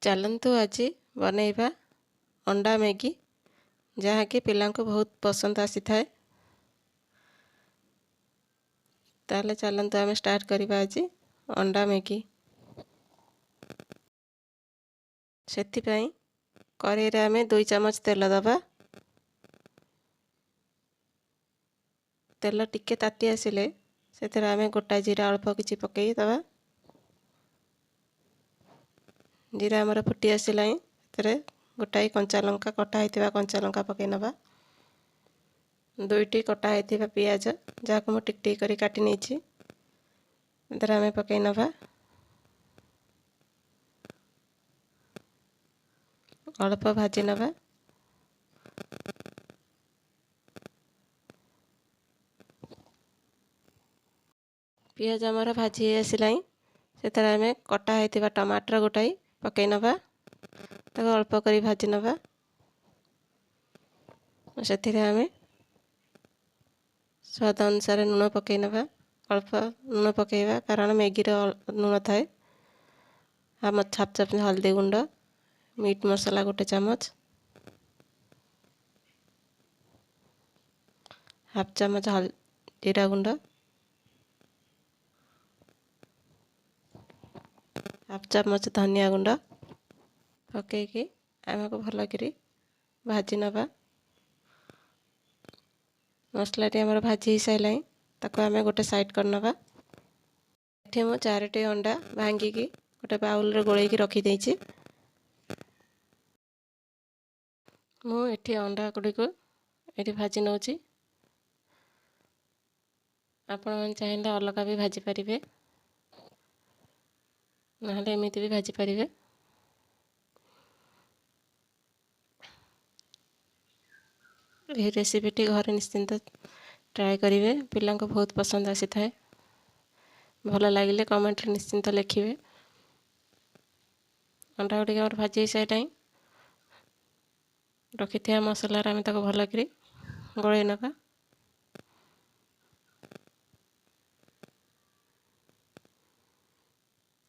ଚାଲନ୍ତୁ ଆଜି ବନେଇବା ଅଣ୍ଡା ମ୍ୟାଗି, ଯାହାକି ପିଲାଙ୍କୁ ବହୁତ ପସନ୍ଦ ଆସିଥାଏ। ତାହେଲେ ଚାଲନ୍ତୁ ଆମେ ଷ୍ଟାର୍ଟ କରିବା ଆଜି ଅଣ୍ଡା ମ୍ୟାଗି। ସେଥିପାଇଁ କରେଇରେ ଆମେ 2 ଚାମଚ ତେଲ ଦେବା। ତେଲ ଟିକେ ତାତି ଆସିଲେ ସେଥିରେ ଆମେ ଗୋଟା ଜିରା ଅଳ୍ପ କିଛି ପକାଇ ଦେବା। ଜିରା ଆମର ଫୁଟି ଆସିଲାଣି, ସେଥିରେ ଗୋଟାଏ କଞ୍ଚା ଲଙ୍କା, କଟା ହେଇଥିବା କଞ୍ଚା ଲଙ୍କା ପକାଇ ନେବା। 2ଟି କଟା ହେଇଥିବା ପିଆଜ, ଯାହାକୁ ମୁଁ ଟିକ ଟିକ କରି କାଟି ନେଇଛି, ଏଥିରେ ଆମେ ପକାଇ ନେବା। ଅଳ୍ପ ଭାଜି ନେବା। ପିଆଜ ଆମର ଭାଜି ହେଇ ଆସିଲାଣି, ସେଥିରେ ଆମେ କଟା ହେଇଥିବା ଟମାଟର ଗୋଟାଏ ପକାଇ ନେବା। ତାକୁ ଅଳ୍ପ କରି ଭାଜି ନେବା। ସେଥିରେ ଆମେ ସ୍ୱାଦ ଅନୁସାରେ ଲୁଣ ପକାଇ ନେବା। ଅଳ୍ପ ଲୁଣ ପକାଇବା, କାରଣ ମ୍ୟାଗିର ଲୁଣ ଥାଏ। ଆମ ହାଫ୍ ଚାମଚ ହଳଦୀ ଗୁଣ୍ଡ, ମିଟ୍ ମସଲା 1 ଚାମଚ, ହାଫ୍ ଚାମଚ ଜିରା ଗୁଣ୍ଡ, ହାଫ୍ ଚାମଚ ଧନିଆ ଗୁଣ୍ଡ ପକାଇକି ଆମକୁ ଭଲକରି ଭାଜି ନେବା। ମସଲାଟି ଆମର ଭାଜି ହେଇସାରିଲାଣି, ତାକୁ ଆମେ ଗୋଟେ ସାଇଡ଼୍ କରିନେବା। ଏଠି ମୁଁ 4ଟି ଅଣ୍ଡା ଭାଙ୍ଗିକି ଗୋଟେ ବାଉଲରେ ଗୋଳେଇକି ରଖିଦେଇଛି। ମୁଁ ଏଠି ଅଣ୍ଡା ଗୁଡ଼ିକୁ ଏଠି ଭାଜି ନେଉଛି। ଆପଣମାନେ ଚାହିଁଲେ ଅଲଗା ବି ଭାଜି ପାରିବେ, ନହେଲେ ଏମିତି ବି ଭାଜି ପାରିବେ। ଏହି ରେସିପିଟି ଘରେ ନିଶ୍ଚିନ୍ତ ଟ୍ରାଏ କରିବେ, ପିଲାଙ୍କୁ ବହୁତ ପସନ୍ଦ ଆସିଥାଏ। ଭଲ ଲାଗିଲେ କମେଣ୍ଟରେ ନିଶ୍ଚିନ୍ତ ଲେଖିବେ। ଅଣ୍ଡା ଗୁଡ଼ିକ ଆମର ଭାଜି ହେଇସାରିଲାଣି, ରଖିଥିବା ମସଲାରେ ଆମେ ତାକୁ ଭଲକରି ଗୋଳେଇ ନେବା।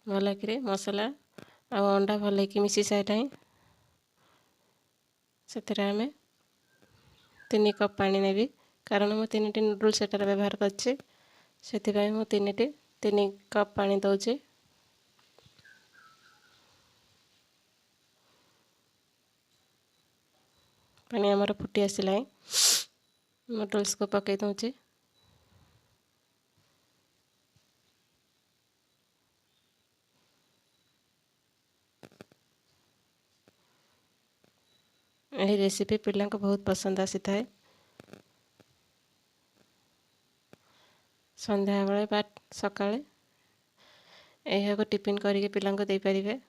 ଭଲକରି ମସଲା ଆଉ ଅଣ୍ଡା ଭଲକି ମିଶି ସାରିଲାଣି, ସେଥିରେ ଆମେ 3 କପ୍ ପାଣି ନେବି, କାରଣ ମୁଁ 3ଟି ନୁଡ଼ୁଲ୍ସ ସେଠାରେ ବ୍ୟବହାର କରିଛି, ସେଥିପାଇଁ ମୁଁ 3 କପ୍ ପାଣି ଦେଉଛି। ପାଣି ଆମର ଫୁଟି ଆସିଲାଣି, ନୁଡ଼ୁଲ୍ସକୁ ପକାଇ ଦେଉଛି। ଏହି ରେସିପି ପିଲାଙ୍କୁ ବହୁତ ପସନ୍ଦ ଆସିଥାଏ। ସନ୍ଧ୍ୟାବେଳେ ବା ସକାଳେ ଏହାକୁ ଟିଫିନ୍ କରିକି ପିଲାଙ୍କୁ ଦେଇପାରିବେ।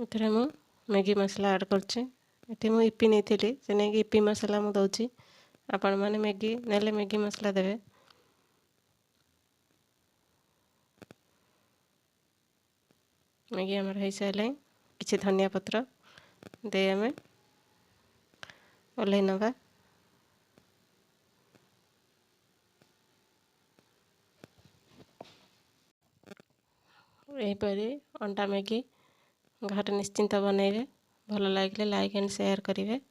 ଏଥିରେ ମୁଁ ମ୍ୟାଗି ମସଲା ଆଡ଼୍ କରୁଛି। ଏଠି ମୁଁ ଇପି ନେଇଥିଲି, ସେ ନେଇକି ଇପି ମସଲା ମୁଁ ଦେଉଛି। ଆପଣମାନେ ମ୍ୟାଗି ନେଲେ ମ୍ୟାଗି ମସଲା ଦେବେ। ମ୍ୟାଗି ଆମର ହେଇସାରିଲାଣି, କିଛି ଧନିଆ ପତ୍ର ଦେଇ ଆମେ ଓହ୍ଲାଇ ନେବା। ଏହିପରି ଅଣ୍ଡା ମ୍ୟାଗି ଘରେ ନିଶ୍ଚିନ୍ତ ବନେଇବେ। ଭଲ ଲାଗିଲେ ଲାଇକ୍ ଆଣ୍ଡ ସେୟାର କରିବେ।